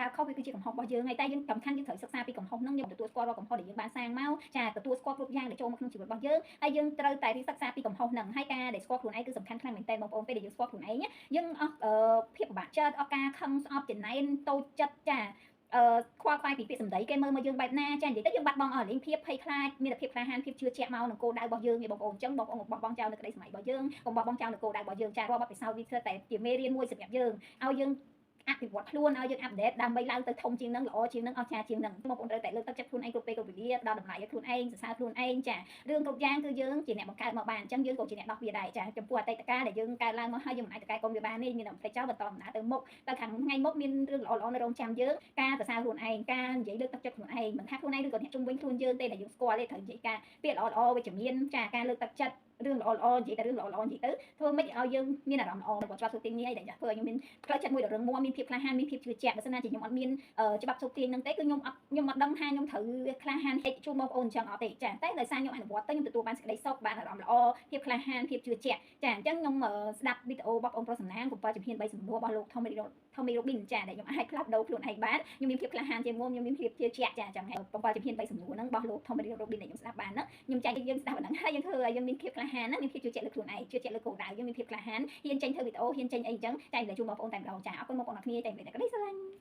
ដើរខុសវាគឺជាកំហុសរបស់យើងហើយតែយើងសំខាន់យើងត្រូវសិក្សាពីកំហុសហ្នឹងយើងទទួលស្គាល់រាល់កំហុសដែលយើងបានសាងមកចាទទួលស្គាល់គ្រប់យ៉ាងដែលចូលមកក្នុងជីវិតរបស់យើងហើយយើងត្រូវតែរៀនសិក្សាពីកំហុសហ្នឹងហើយការដែលស្គាល់ខ្លួនឯងគឺសំខាន់ខ្លាំងមែនទែនបងប្អូនពេលដែលយើងស្គាល់ខ្លួនឯងយើងអស់ភាពពិបាកចិត្តអស់ការខឹងស្អប់ចំណែនតូចចិត្តចាអឺខ្វល់ខ្វាយពីពាក្យសម្ដីគេមើលមកយើងបែបណាចានិយាយទៅយើងបាត់បង់អស់លេងភាពភ័យខ្លាចមានតែភាពក្លាហានភាពជឿជាក់មកនឹងគោលដៅរបស់យើងឯងបងប្អូនអញ្ចឹងបងប្អូនកុំបោះបង់ចោលនៅក្តីសម័យរបស់យើងកុំបោះបង់ចោលនៅគោលដៅរបស់យើងចារាល់បទពិសោធន៍វាធ្វើតែជាមេរៀនមួយសម្រាប់យើងឲ្យយើងអភិវឌ្ឍខ្លួនឲ្យយើង update ដើម្បីឡើងទៅធំជាងនឹងល្អជាងនឹងអស្ចារ្យជាងនឹងបងប្អូនត្រូវតែលើកទឹកចិត្តខ្លួនឯងគ្រប់ពេលគ្រប់វេលាដល់តម្លៃឲ្យខ្លួនឯងសរសើរខ្លួនឯងចារឿងគ្រប់យ៉ាងគឺយើងជាអ្នកបង្កើតមកបានអញ្ចឹងយើងក៏ជាអ្នកដោះវាដែរចាចំពោះអតីតកាលដែលយើងកើតឡើងមកហើយយើងមិនអាចទៅកែកុំវាបានទេមានតែផ្លេចចោលបន្តដំណើរទៅមុខទៅខាងថ្ងៃមុខមានរឿងល្អៗនៅរងចាំយើងការសរសើរខ្លួនឯងការនិយាយលើកទឹកចិត្តខ្លួនឯងមិនថាខ្លួនឯងឬក៏អ្នកជុំវិញខ្លួនយើងទេដែលយើងស្គាល់ទេត្រូវនិយាយការពាក្យល្អៗវិជ្ជមានចាការលើកទឹកចិត្តរឿងល្អៗនិយាយតែរឿងល្អៗនិយាយទៅធ្វើម៉េចឲ្យយើងមានអារម្មណ៍ល្អក៏ច្បាប់សុទាញនេះឯងដែលធ្វើឲ្យខ្ញុំមានផ្លូវចិត្តមួយដ៏រឹងមាំមានភាពក្លាហានមានភាពជឿជាក់បើសិនណាជាខ្ញុំអត់មានច្បាប់សុទាញហ្នឹងទេគឺខ្ញុំអត់ដឹងថាខ្ញុំត្រូវក្លាហានហេតុជូនបងប្អូនអញ្ចឹងអត់ទេចាតែដោយសារខ្ញុំអនុវត្តទៅខ្ញុំទទួលបានសេចក្តីសុខបានអារម្មណ៍ល្អភាពក្លាហានភាពជឿជាក់ចាអញ្ចឹងខ្ញុំស្ដាប់វីដេអូរបស់បងប្រុសសំណាង7ជំហាន3សំណួររបស់លោក Tony Robbins ចាដែលខ្ញុំអាចផ្លាស់ប្ដូរខ្លួនឯងបានខ្ញុំមានភាពក្លាហានជាងមុនខ្ញុំមានភាពជឿជាក់ចាអញ្ចឹងហើយ7ជំហាន3សំណួរហ្នឹងរបស់លោក Tony Robbins ដែលខ្ញុំស្ដាប់បានហ្នឹងខ្ញុំចែកយើងស្ដាប់អាហ្នឹងហើយយើងធ្វើឲ្យយើងមានភាពក្លាហានណាមានភាពជឿជាក់លើខ្លួនឯងជឿជាក់លើគោលដៅយើងមានភាពក្លាហានហ៊ានចេញធ្វើវីដេអូហ៊ានចេញអីអញ្ចឹងចែករំលែកជូនបងប្អូនតែម្ដងចាអរគុណបងប្អូនអរគ្នាចែករំលែកតែក្តីស្រឡាញ់។